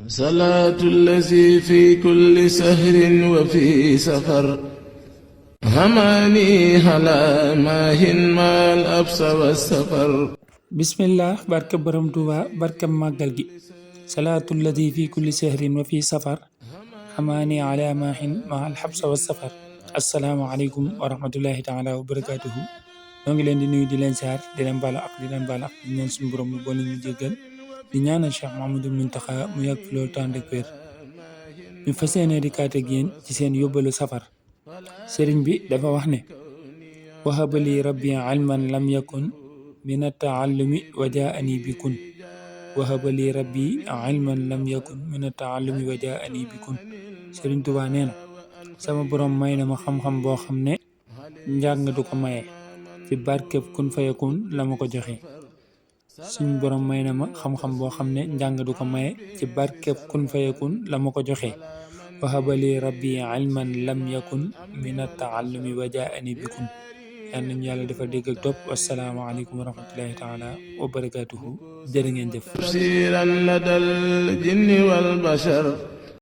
صلاة الذي في كل سهر وفي سفر هماني هلا ماهن ما الأبس والسفر bismillah barke borom Tuuba barke màggal gi salaatu lladi fi kulli sahrin wa fi safar xamaani ala maahin ma alxabsa wa safar assalaamu aleykum wa rahmatullahi taala wa barakatuhu ñoo ngi leen di nuyu di leen saar di leen baal ak di leen baal ak di ñaan suñu borom mu boole ñu jéggal di ñaanal Cheikh Mahamadul Muntaxa mu yàgg fi loolu tànd ak wér ñu fas yéene di kaat ak yéen ci seen yóbbalu safar sëriñ bi dafa wax ne wahabali rabbi ilman lam yakun min attaallumi wa jaani bi kun wahabali rabbi ilman lam yakun min attaallumi wa jaani bi kun Sëriñ Tuubaa nee na sama borom may na ma xam-xam boo xam ne njàng du ko maye ci barkeb kun fayakun la ma ko joxe suñ borom may na ma xam-xam boo xam ne njàng du ko maye ci barkeb kun fayakun la ma ko joxe wahabali rabbi ilman lam yakun min attaallumi wa jaani bi kun yal nañu yàlla dafa dégg ak topp wasalaamaaleykum wa rahmatullahi taala wa barakaatuhu jërë ngeen jëf تفسيرا لدى الجن والبشر